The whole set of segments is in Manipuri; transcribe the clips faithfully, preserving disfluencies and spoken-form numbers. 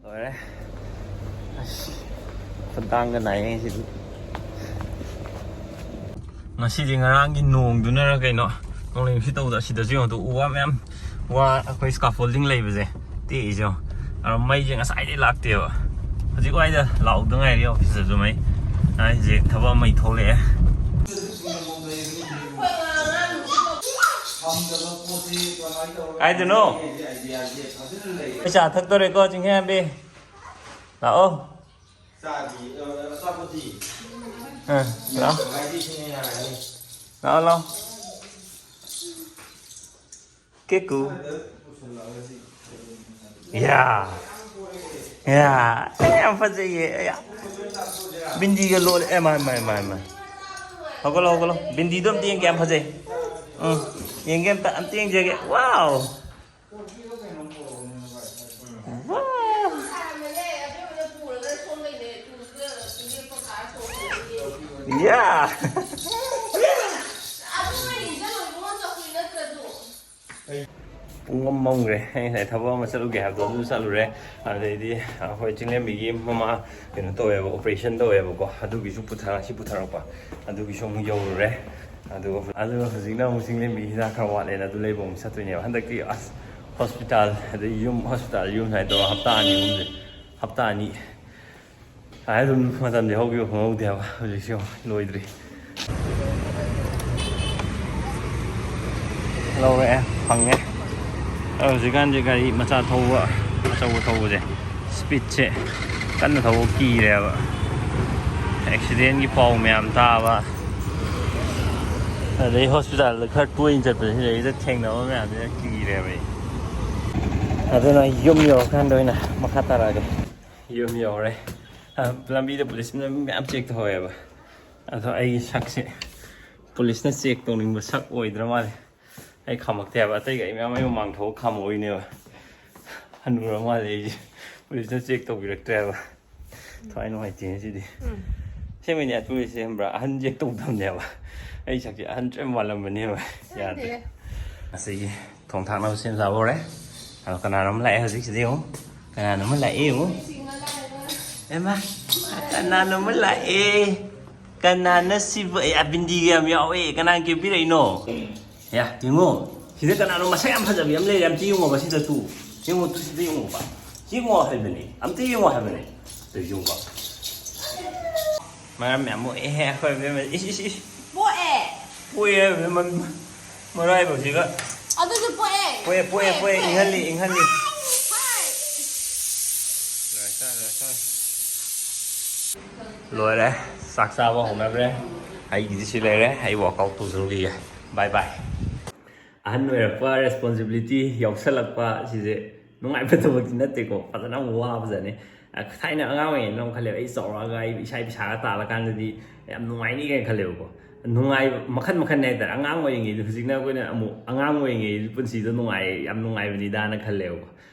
ꯂꯣꯏꯔꯦ꯫ ꯑꯁ, ꯈꯨꯗꯥꯡꯒ ꯅꯥꯏꯌꯦ ꯉꯁꯤꯗꯤ꯫ ꯉꯁꯤꯗꯤ ꯉꯔꯥꯡꯒꯤ ꯅꯣꯡꯗꯨꯅꯔ ꯀꯩꯅꯣ, ꯅꯣꯡꯂꯩ ꯅꯨꯡꯁꯤꯠ ꯇꯧꯕꯗ ꯑꯁꯤꯗꯁꯨ ꯌꯦꯡꯉꯣ, ꯎ ꯋꯥ ꯃꯌꯥꯝ, ꯋꯥ, ꯑꯩꯈꯣꯏ scaffolding ꯂꯩꯕꯁꯦ ꯇꯦꯛꯏꯁꯦ ꯌꯦꯡꯉꯣ꯫ ꯑꯗꯣ ꯃꯩꯁꯦ ꯉꯁꯥꯏꯗꯩ ꯂꯥꯛꯇꯦꯕ, ꯍꯧꯖꯤꯛ ꯋꯥꯏꯗ ꯂꯥꯎꯗ ꯉꯥꯏꯔꯤ ꯑꯣꯐꯤꯁꯇꯁꯨ ꯃꯩ꯫ ꯑꯩꯁꯦ ꯊꯕꯛ ꯑꯃ ꯊꯣꯛꯂꯛꯑꯦ꯫ ꯀꯥꯏꯗꯅꯣ? ꯑꯩ ꯆꯥ ꯊꯛꯇꯣꯔꯦꯀꯣ, ꯆꯤꯡꯈꯩꯍꯥꯟꯕꯤ꯫ ꯂꯥꯛꯑꯣ꯫ ꯆꯥꯗꯤ, ꯑ, ꯑꯆꯥꯄꯣꯠꯇꯤ? ꯑ, ꯂꯥꯛꯑꯣ꯫ ꯍꯥꯏꯗꯤ ꯁꯤꯅ ꯌꯥꯔꯅꯤ꯫ ꯂꯥꯛꯑꯣ, ꯂꯥꯛꯑꯣ꯫ ꯀꯦꯀꯨ꯫ ꯌꯥ꯫ ꯌꯥ꯫ ꯑꯦ, ꯌꯥꯝ ꯐꯖꯩꯌꯦ꯫ ꯑꯌꯥ꯫ ꯕꯤꯟꯗꯤꯒ ꯂꯣꯜꯂꯦ꯫ ꯑꯦ, ꯃꯥ, ꯃꯥ, ꯃꯥ, ꯃꯥ꯫ ꯍꯧꯒꯠꯂꯣ, ꯍꯧꯒꯠꯂꯣ꯫ ꯕꯤꯟꯗꯤꯗꯣ ꯑꯝꯇ ꯌꯦꯡꯒꯦ, ꯌꯥꯝ ꯐꯖꯩ꯫ ꯎꯝ꯫ ꯌꯦꯡꯒꯦ ꯑꯝꯇ, ꯑꯝꯇ ꯌꯦꯡꯖꯒꯦ꯫ ꯋꯥꯎ꯫ ꯌꯥ! ꯄꯨꯡ ꯑꯃ ꯃꯝꯈ꯭ꯔꯦ꯫ ꯑꯩ ꯉꯁꯥꯏ ꯊꯕꯛ ꯑꯃ ꯆꯠꯂꯨꯒꯦ ꯍꯥꯏꯕꯗꯣ ꯑꯗꯨ ꯆꯠꯂꯨꯔꯦ꯫ ꯑꯗꯩꯗꯤ ꯑꯩꯈꯣꯏ ꯆꯤꯡꯂꯦꯝꯕꯤꯒꯤ ꯃꯃꯥ ꯀꯩꯅꯣ ꯇꯧꯋꯦꯕ, operation ꯇꯧꯋꯦꯕꯀꯣ, ꯑꯗꯨꯒꯤꯁꯨ ꯄꯨꯊ-, ꯉꯁꯤ ꯄꯨꯊꯔꯛꯄ꯫ ꯑꯗꯨꯒꯤꯁꯨ ꯑꯃꯨꯛ ꯌꯧꯔꯨꯔꯦ꯫ ꯑꯗꯨꯒ, ꯑꯗꯨꯒ ꯍꯧꯖꯤꯛꯅ ꯑꯃꯨꯛ ꯆꯤꯡꯂꯦꯝꯕꯤ ꯍꯤꯗꯥꯛ ꯈꯔ ꯋꯥꯠꯂꯦꯅ ꯑꯗꯨ ꯂꯩꯕ ꯑꯃꯨꯛ ꯆꯠꯇꯣꯏꯅꯦꯕ꯫ ꯍꯟꯗꯛꯇꯤ ꯑꯁ, ꯍꯣꯁꯄꯤꯇꯥꯜ, ꯑꯗꯩ ꯌꯨꯝ, ꯍꯣꯁꯄꯤꯇꯥꯜ, ꯌꯨꯝ ꯁꯨꯃꯥꯏꯅ ꯇꯧꯔꯒ ꯍꯞꯇꯥ ꯑꯅꯤ ꯑꯍꯨꯝꯁꯦ, ꯍꯞꯇꯥ ꯑꯅꯤ ꯁꯨꯃꯥꯏꯅ ꯑꯗꯨꯝ ꯃꯇꯝꯁꯦ ꯍꯧꯈꯤꯕ ꯈꯪꯍꯧꯗꯦ ꯍꯥꯏꯕ꯫ ꯍꯧꯖꯤꯛꯁꯨ ꯂꯣꯏꯗ꯭ꯔꯤ꯫ ꯂꯧꯔꯛꯑꯦ, ꯐꯪꯉꯦ꯫ ꯑꯗꯣ ꯍꯧꯖꯤꯛꯀꯥꯟꯁꯦ ꯒꯥꯔꯤ ꯃꯆꯥ ꯊꯧꯕ, ꯑꯆꯧꯕ ꯊꯧꯕꯁꯦ, ꯁ꯭ꯄꯤꯠꯁꯦ ꯀꯟꯅ ꯊꯧꯕ ꯀꯤꯔꯦꯕ꯫ ꯑꯦꯛꯁꯤꯗꯦꯟꯒꯤ ꯄꯥꯎ ꯃꯌꯥꯝ ꯇꯥꯕ, ꯑꯗꯩ ꯍꯣꯁꯄꯤꯇꯥꯜꯗ ꯈꯔ ꯇꯣꯏꯅ ꯆꯠꯄꯁꯦ, ꯁꯤꯗꯩꯗ ꯊꯦꯡꯅꯕ ꯃꯌꯥꯝꯁꯤꯅ ꯀꯤꯔꯦꯕ ꯑꯩ꯫ ꯑꯗꯨꯅ ꯌꯨꯝ ꯌꯧꯔꯀꯥꯟꯗ ꯑꯣꯏꯅ ꯃꯈꯥ ꯇꯥꯔꯛꯑꯒꯦ꯫ ꯌꯨꯝ ꯌꯧꯔꯦ꯫ ꯑ, ꯂꯝꯕꯤꯗ ꯄꯨꯂꯤꯁꯅ ꯃꯤ ꯃꯌꯥꯝ ꯆꯦꯛ ꯇꯧꯍꯧꯋꯦꯕ꯫ ꯑꯗꯣ ꯑꯩꯒꯤ ꯁꯛꯁꯦ ꯄꯨꯂꯤꯁꯅ ꯆꯦꯛ ꯇꯧꯅꯤꯡꯕ ꯁꯛ ꯑꯣꯏꯗ꯭ꯔ ꯃꯥꯜꯂꯦ꯫ ꯑꯩ ꯈꯥꯝꯃꯛꯇꯦ ꯍꯥꯏꯕ, ꯑꯇꯩꯒ ꯑꯩ ꯃꯌꯥꯝ ꯑꯩ ꯃꯃꯥꯡ ꯊꯣꯛꯑ ꯈꯥꯝꯃꯛꯑꯣꯏꯅꯦꯕ꯫ ꯍꯟꯅꯨꯔ ꯃꯥꯜꯂꯦ ꯑꯩꯁꯦ꯫ ꯄꯨꯂꯤꯁꯅ ꯆꯦꯛ ꯇꯧꯕꯤꯔꯛꯇ꯭ꯔꯦ ꯍꯥꯏꯕ꯫ ꯊꯋꯥꯏ ꯅꯨꯡꯉꯥꯏꯇꯦ ꯉꯁꯤꯗꯤ꯫ ꯎꯝ꯫ ꯑꯁꯦꯡꯕꯩꯅꯦ, ꯄꯨꯂꯤꯁꯁꯦ ꯈꯪꯕ꯭ꯔꯥ? ꯑꯍꯟ ꯆꯦꯛ ꯇꯧꯗꯕꯅꯦꯕ꯫ ꯑꯩ ꯁꯛꯁꯦ ꯑꯍꯟ ꯌꯥꯝ ꯃꯥꯜꯂꯝꯕꯅꯦꯕ꯫ ꯌꯥꯗ꯭ꯔꯦ꯫ ꯈꯪꯗꯦ꯫ ꯉꯁꯤꯒꯤ ꯊꯣꯡ ꯊꯥꯛꯅꯕ ꯁꯦꯝ ꯁꯥꯕ ꯍꯧꯔꯦ꯫ ꯑꯗꯣ ꯀꯅꯥꯅꯣꯝ ꯂꯥꯛꯑꯦ ꯍꯧꯖꯤꯛꯁꯤꯗꯤ ꯑꯃꯨꯛ꯫ ꯀꯅꯥꯅꯣꯃ ꯂꯥꯛꯑꯦ ꯌꯦꯡꯉꯣ꯫ ꯑꯦꯃꯥ, ꯀꯅꯥꯅꯣꯃ ꯂꯥꯛꯑꯦ꯫ ꯀꯅꯥꯅ ꯁꯤꯕꯨ? ꯑꯦ, ꯕꯤꯟꯗꯤꯒ ꯌꯥꯝ ꯌꯥꯎꯋꯦ꯫ ꯀꯅꯥꯅ ꯀꯦꯕꯤꯔꯛꯏꯅꯣ? ꯌꯥ, ꯌꯦꯡꯉꯣ꯫ ꯁꯤꯗ ꯀꯅꯥꯅꯣ ꯃꯁꯛ ꯌꯥꯝ ꯐꯖꯕꯤ ꯑꯃ ꯂꯩꯔꯦ꯫ ꯑꯝꯇ ꯌꯦꯡꯉꯣꯕ ꯁꯤꯗ ꯇꯨ꯫ ꯌꯦꯡꯉꯣ ꯇꯨ, ꯁꯤꯗ ꯌꯦꯡꯉꯣꯕ꯫ ꯌꯦꯡꯉꯣ ꯍꯥꯏꯕꯅꯦ꯫ ꯑꯝꯇ ꯌꯦꯡꯉꯣ ꯍꯥꯏꯕꯅꯦ꯫ ꯇꯨ ꯌꯦꯡꯉꯣꯕ꯫ ꯃꯔꯝ ꯌꯥꯝ ꯃꯣꯛꯑꯦꯍꯦ ꯑꯩꯈꯣꯏ ꯑꯕꯦꯝꯃ꯫ ꯏꯁ, ꯏꯁ, ꯏꯁ꯫ ꯃꯣꯛꯑꯦ꯫ ꯄꯣꯛꯑꯦ ꯍꯥꯏꯕ ꯃ-, ꯃꯔꯥꯏꯕꯛꯁꯤꯒ꯫ ꯑꯗꯨꯁꯨ ꯄꯣꯛꯑꯦ꯫ ꯄꯣꯛꯑꯦ, ꯄꯣꯛꯑꯦ, ꯄꯣꯛꯑꯦ꯫ ꯏꯪꯍꯜꯂꯤ, ꯏꯪꯍꯜꯂꯤ꯫ ꯍꯥꯏ꯫ ꯂꯣꯏꯔꯦ, ꯆꯥꯔꯦ, ꯂꯣꯏꯔꯦ, ꯆꯥꯔꯦ꯫ ꯂꯣꯏꯔꯦ꯫ ꯆꯥꯛ ꯆꯥꯕ ꯍꯧꯅꯈ꯭ꯔꯦ꯫ ꯑꯩꯒꯤꯗꯤ ꯁꯤ ꯂꯩꯔꯦ꯫ ꯑꯩ workout ꯇꯧꯖꯔꯨꯈꯤꯒꯦ꯫ Bye bye꯫ ꯑꯍꯟ ꯑꯣꯏꯔꯛꯄ, responsibility ꯌꯥꯎꯁꯜꯂꯛꯄ ꯁꯤꯁꯦ ꯅꯨꯡꯉꯥꯏꯕ ꯊꯕꯛꯇꯤ ꯅꯠꯇꯦꯀꯣ꯫ ꯐꯖꯅ ꯑꯃꯨꯛ ꯋꯥꯕꯖꯥꯠꯅꯤ꯫ ꯑ, ꯊꯥꯏꯅ ꯑꯉꯥꯡ ꯑꯣꯏꯔꯤꯉꯩꯗ ꯑꯃꯨꯛ ꯈꯜꯂꯦꯕ, ꯑꯩ ꯆꯥꯎꯔꯛꯑꯒ ꯑꯩ ꯏꯁꯥ ꯄꯩꯁꯥꯒ ꯇꯥꯜꯂꯀꯥꯟꯗꯗꯤ ꯌꯥꯝ ꯅꯨꯡꯉꯥꯏꯅꯤ ꯀꯥꯏꯅ ꯈꯜꯂꯦꯕꯀꯣ꯫ ꯅꯨꯡꯉꯥꯏꯕ ꯃꯈꯟ ꯃꯈꯟ ꯍꯥꯏꯇꯥꯔꯦ꯫ ꯑꯉꯥꯡ ꯑꯣꯏꯔꯤꯉꯩꯗ, ꯍꯧꯖꯤꯛꯅ ꯑꯩꯈꯣꯏꯅ ꯑꯃꯨꯛ ꯑꯉꯥꯡ ꯑꯣꯏꯔꯤꯉꯩ ꯄꯨꯟꯁꯤꯗꯣ ꯅꯨꯡꯉꯥꯏ, ꯌꯥꯝ ꯅꯨꯡꯉꯥꯏꯕꯅꯤꯗꯥꯅ ꯈꯜꯂꯦꯕꯀꯣ꯫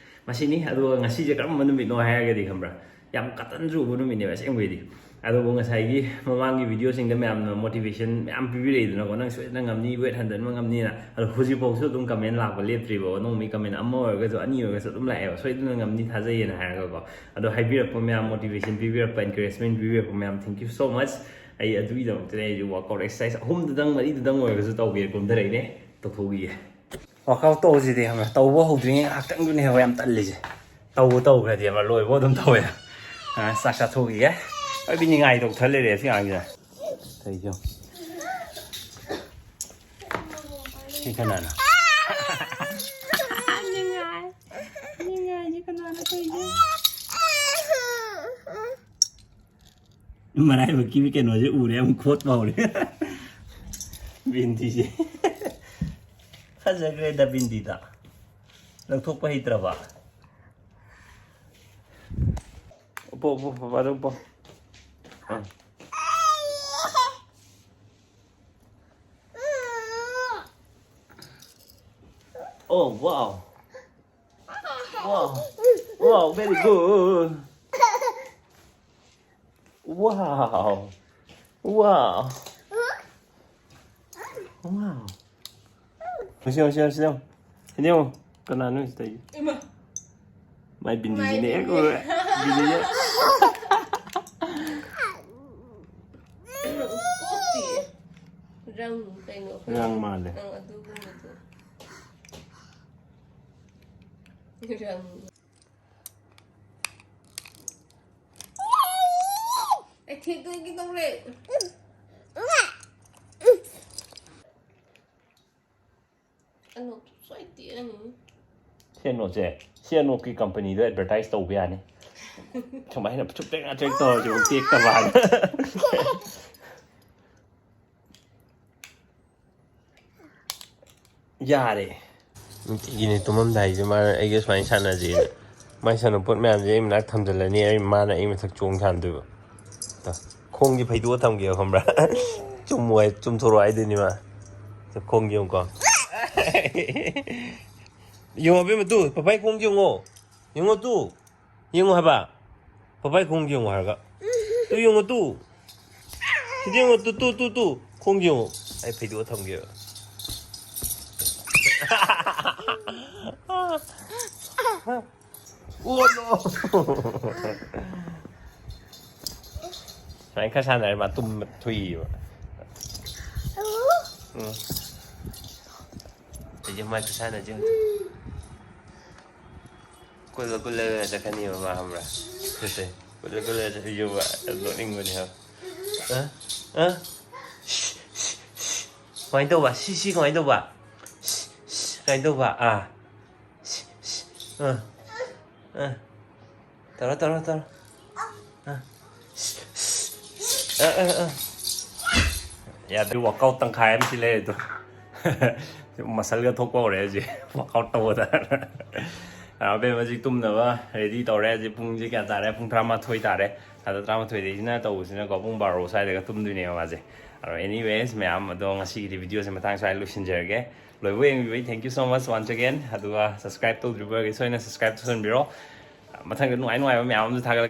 ꯃꯁꯤꯅꯤ꯫ ꯑꯗꯨꯒ ꯉꯁꯤꯁꯦ ꯀꯔꯝꯕ ꯅꯨꯃꯤꯠꯅꯣ ꯍꯥꯏꯔꯒꯗꯤ, ꯈꯪꯕ꯭ꯔꯥ? ꯌꯥꯝ ꯀꯇꯟ ꯆꯨꯕ ꯅꯨꯃꯤꯠꯅꯦꯕ ꯑꯁꯦꯡꯕꯩꯗꯤ꯫ ꯑꯗꯨꯕꯨ ꯉꯁꯥꯏꯒꯤ ꯃꯃꯥꯡꯒꯤ videoꯁꯤꯡꯗ ꯃꯌꯥꯝꯅ motivation ꯃꯌꯥꯝ ꯄꯤꯕꯤꯔꯛꯏꯗꯅꯀꯣ, "ꯅꯪ ꯁꯣꯏꯗꯅ ꯉꯝꯅꯤ, weight ꯍꯟꯊꯟꯕ ꯉꯝꯅꯤꯅ"꯫ ꯑꯗꯣ ꯍꯧꯖꯤꯛꯐꯥꯎꯁꯨ ꯑꯗꯨꯝ comment ꯂꯥꯛꯄ ꯂꯦꯞꯇ꯭ꯔꯤꯕ, ꯅꯣꯡꯃꯒꯤ comment ꯑꯃ ꯑꯣꯏꯔꯒꯁꯨ ꯑꯅꯤ ꯑꯣꯏꯔꯒꯁꯨ ꯑꯗꯨꯝ ꯂꯥꯛꯑꯦꯕ, "ꯁꯣꯏꯗꯅ ꯉꯝꯅꯤ, ꯊꯥꯖꯩꯌꯦꯅ" ꯍꯥꯏꯔꯒꯀꯣ꯫ ꯑꯗꯣ ꯍꯥꯏꯕꯤꯔꯛꯄ ꯃꯌꯥꯝ, motivation ꯄꯤꯕꯤꯔꯛꯄ, encouragement ꯄꯤꯕꯤꯔꯛꯄ ꯃꯌꯥꯝ, thank you so much꯫ ꯑꯩ ꯑꯗꯨꯒꯤꯗꯃꯛꯇꯅꯦ ꯑꯩꯁꯨ workout exercise ꯑꯍꯨꯝꯗꯨꯗꯪ ꯃꯔꯤꯗꯨꯗꯪ ꯑꯣꯏꯔꯒꯁꯨ ꯇꯧꯒꯦ ꯀꯨꯝꯊꯔꯛꯏꯅꯦ꯫ ꯇꯧꯊꯣꯛꯈꯤꯒꯦ꯫ Workout ꯇꯧꯁꯤꯗꯤ, ꯈꯪꯕ꯭ꯔꯥ? ꯇꯧꯕ ꯍꯧꯗ꯭ꯔꯤꯉꯩ ꯉꯥꯏꯍꯥꯛꯇꯪꯗꯨꯅꯦ ꯍꯥꯏꯕ ꯌꯥꯝ ꯇꯜꯂꯤꯁꯦ꯫ ꯇꯧꯕ ꯇꯧꯈ꯭ꯔꯗꯤ ꯑꯃ ꯂꯣꯏꯕ ꯑꯗꯨꯝ ꯇꯧꯋꯦ꯫ ꯑ, ꯆꯥꯛ ꯆꯥꯊꯣꯛꯈꯤꯒꯦ꯫ ꯑꯩꯗꯤ ꯅꯤꯡꯉꯥꯏ ꯇꯧꯊ ꯂꯩꯔꯦ ꯁꯤ ꯑꯉꯥꯡꯁꯤꯅ꯫ ꯇꯧꯔꯤꯁꯦ ꯌꯦꯡꯉꯣ꯫ ꯁꯤ ꯀꯅꯥꯅꯣ? ꯅꯤꯡꯉꯥꯏ꯫ ꯅꯤꯡꯉꯥꯏꯅꯤ ꯀꯅꯥꯅꯣ ꯇꯧꯔꯤꯁꯦ? ꯃꯔꯥꯏꯕꯛꯀꯤ ꯀꯩꯅꯣꯁꯦ ꯎꯔꯦ, ꯑꯃꯨꯛ ꯈꯣꯠꯄ ꯍꯧꯔꯦ꯫ ꯕꯤꯟꯗꯤꯁꯦ꯫ ꯐꯖꯈ꯭ꯔꯦꯗ ꯕꯤꯟꯗꯤꯗ꯫ ꯂꯧꯊꯣꯛꯄ ꯍꯩꯇ꯭ꯔꯕ? ꯎꯞꯄꯣ, ꯎꯞꯄꯣ, ꯄꯄꯥꯗ ꯎꯞꯄꯣ꯫ ꯑꯥ꯫ Oh, wow. Wow. Wow, very good. Wow. Wow. Wow. ꯁꯤ ꯌꯦꯡꯉꯨ, ꯁꯤ ꯌꯦꯡꯉꯨ, ꯁꯤ ꯌꯦꯡꯉꯨ꯫ ꯁꯤꯗ ꯌꯦꯡꯉꯨ꯫ ꯀꯅꯥꯅꯣ ꯁꯤ ꯇꯧꯔꯤꯁꯦ? ꯏꯃꯥ꯫ ꯃꯥꯏ ꯕꯤꯟꯗꯤꯁꯤꯅ ꯍꯦꯛ ꯎꯔꯦ꯫ ꯕꯤꯟꯗꯤꯁꯦ꯫ ꯀꯣꯛꯇꯤ ꯔꯪ ꯀꯩꯅꯣ? ꯔꯪ ꯃꯥꯜꯂꯦ꯫ ꯑꯪ, ꯑꯗꯨꯒꯨꯝꯕꯗꯣ꯫ ꯔꯪ꯫ ꯑꯩ ꯊꯦꯡꯗꯣꯛꯀꯦ ꯇꯧꯔꯦ꯫ ꯑꯅꯣꯛꯇꯨ ꯁꯣꯏ ꯇꯦꯛꯑꯅꯤ꯫ ꯁꯤ ꯑꯅꯣꯛꯁꯦ, ꯁꯤ ꯑꯅꯣꯛꯀꯤ ꯀꯝꯄꯅꯤꯗꯣ ꯑꯦꯗꯚꯔꯇꯥꯏꯁ ꯇꯧꯕ ꯌꯥꯅꯤ꯫ ꯁꯨꯃꯥꯏꯅ ꯁꯨꯝ ꯇꯦꯛꯅ ꯇꯦꯛ ꯇꯧꯔꯁꯤ ꯇꯦꯛꯇꯕ ꯍꯥꯏꯅ꯫ ꯌꯥꯔꯦ꯫ ꯅꯨꯡꯇꯤꯒꯤꯅꯦ ꯇꯨꯝꯃꯝꯗꯥꯏꯁꯦ ꯃꯥꯅ ꯑꯩꯒ ꯁꯨꯃꯥꯏꯅ ꯁꯥꯟꯅꯁꯦꯅ꯫ ꯃꯥꯏ ꯁꯥꯟꯅꯄꯣꯠ ꯃꯌꯥꯝꯁꯦ ꯑꯩ ꯃꯅꯥꯛ ꯊꯝꯖꯤꯜꯂꯅꯤ, ꯑꯩ, ꯃꯥꯅ ꯑꯩ ꯃꯊꯛ ꯆꯣꯡ ꯁꯥꯟꯅꯗꯣꯏꯕ꯫ ꯇ-, ꯈꯣꯡꯁꯦ ꯐꯩꯗꯣꯛꯑ ꯊꯝꯒꯦꯕ, ꯈꯪꯕ꯭ꯔꯥ? ꯆꯨꯝꯃꯣ ꯍꯥꯏ-, ꯆꯨꯝꯊꯣꯔꯛꯑꯣ ꯍꯥꯏꯗꯣꯏꯅꯤ ꯃꯥ꯫ ꯇ, ꯈꯣꯡꯁꯦ ꯌꯦꯡꯉꯨꯀꯣ꯫ ꯌꯦꯡꯉꯣ ꯑꯕꯦꯝꯃ, ꯇꯨ, ꯄꯄꯥꯏ ꯈꯣꯡꯁꯦ ꯌꯦꯡꯉꯣ꯫ ꯌꯦꯡꯉꯣ ꯇꯨ꯫ ꯌꯦꯡꯉꯣ ꯍꯥꯏꯕ꯫ ꯄꯄꯥꯏ ꯈꯣꯡꯁꯦ ꯌꯦꯡꯉꯣ ꯍꯥꯏꯔꯒ꯫ ꯇꯨ ꯌꯦꯡꯉꯣ ꯇꯨ꯫ ꯁꯤꯗ ꯌꯦꯡꯉꯣ ꯇꯨ, ꯇꯨ, ꯇꯨ, ꯇꯨ꯫ ꯈꯣꯡꯁꯦ ꯌꯦꯡꯉꯣ꯫ ꯑꯩ ꯐꯩꯗꯣꯛꯑ ꯊꯝꯒꯦꯕ꯫ ꯑꯣ ꯅꯣ! ꯁꯨꯃꯥꯏꯅ ꯈꯔ ꯁꯥꯟꯅꯔꯦ ꯃꯥ ꯇꯨꯝꯕ ꯊꯨꯏꯌꯦꯕ꯫ ꯎꯝ꯫ ꯑꯩꯁꯦ ꯃꯥꯏ ꯈꯨꯁꯥꯟꯅꯁꯦ ꯑꯝꯇ꯫ ꯀꯨꯜꯂ ꯀꯨꯜꯂꯒ ꯆꯠꯀꯅꯤꯕ ꯃꯥ, ꯈꯪꯕ꯭ꯔꯥ? ꯁꯦ, ꯁꯦ꯫ ꯀꯨꯜꯂ ꯀꯨꯜꯂꯒ ꯆꯠꯂꯤꯁꯦ ꯎꯕ꯭ꯔꯥ? ꯌꯥꯝ ꯅꯣꯛꯅꯤꯡꯕꯅꯦ ꯍꯥꯏꯕ꯫ ꯑ? ꯑ? ꯁꯤ, ꯁꯤ, ꯁꯤ꯫ ꯀꯃꯥꯏꯅ ꯇꯧꯕ? ꯁꯤ, ꯁꯤ ꯀꯃꯥꯏꯅ ꯇꯧꯕ? ꯁꯤ, ꯁꯤ, ꯀꯃꯥꯏꯅ ꯇꯧꯕ? ꯑꯥ꯫ ꯁꯤ, ꯁꯤ, ꯑꯥ꯫ ꯑꯥ꯫ ꯇꯧꯔꯣ, ꯇꯧꯔꯣ, ꯇꯧꯔꯣ꯫ ꯑꯥ꯫ ꯑꯥ, ꯑꯥ, ꯑꯥ꯫ ꯌꯥꯗ꯭ꯔꯦ, ꯋꯥꯛꯑꯥꯎꯠ ꯇꯪꯈꯥꯏ ꯑꯃ ꯁꯤ ꯂꯩꯔꯦ ꯑꯗꯣ꯫ ꯃꯁꯜꯒ ꯊꯣꯛꯄ ꯍꯧꯔꯦ ꯍꯧꯖꯤꯛ, ꯋꯥꯛꯑꯥꯎꯠ ꯇꯧꯕꯗ꯫ ꯑꯕꯦꯝꯃ ꯍꯧꯖꯤꯛ ꯇꯨꯝꯅꯕ ꯔꯦꯗꯤ ꯇꯧꯔꯦ꯫ ꯍꯧꯖꯤꯛ ꯄꯨꯡꯁꯦ ꯀꯌꯥ ꯇꯥꯔꯦ? ꯄꯨꯡ ꯇꯔꯥꯃꯥꯊꯣꯏ ꯇꯥꯔꯦ꯫ ꯑꯗꯣ ꯇꯔꯥꯃꯥꯊꯣꯏꯗꯒꯤꯅ ꯇꯧꯕꯁꯤꯅꯀꯣ, ꯄꯨꯡ ꯕꯥꯔꯣ ꯁ꯭ꯋꯥꯏꯗꯒ ꯇꯨꯝꯗꯣꯏꯅꯦꯕ ꯃꯥꯁꯦ꯫ ꯑꯗꯣ, anyways, ꯃꯌꯥꯝ, ꯑꯗꯣ ꯉꯁꯤꯒꯤꯗꯤ ꯚꯤꯗꯤꯑꯣꯁꯦ ꯃꯇꯥꯡ ꯁ꯭ꯋꯥꯏꯗ ꯂꯣꯏꯁꯤꯟꯖꯔꯒꯦ꯫ ꯂꯣꯏꯕ ꯌꯦꯡꯕꯤꯕꯩ thank you so much once again꯫ ꯑꯗꯨꯒ subscribe ꯇꯧꯗ꯭ꯔꯤꯕ ꯑꯣꯏꯔꯒꯗꯤ ꯁꯣꯏꯗꯅ subscribe ꯇꯧꯁꯟꯕꯤꯔꯣ꯫ ꯃꯊꯪꯗ ꯅꯨꯡꯉꯥꯏ ꯅꯨꯡꯉꯥꯏꯕ ꯃꯌꯥꯝ ꯑꯃꯁꯨ ꯊꯥꯒꯠꯂꯛꯀꯦ꯫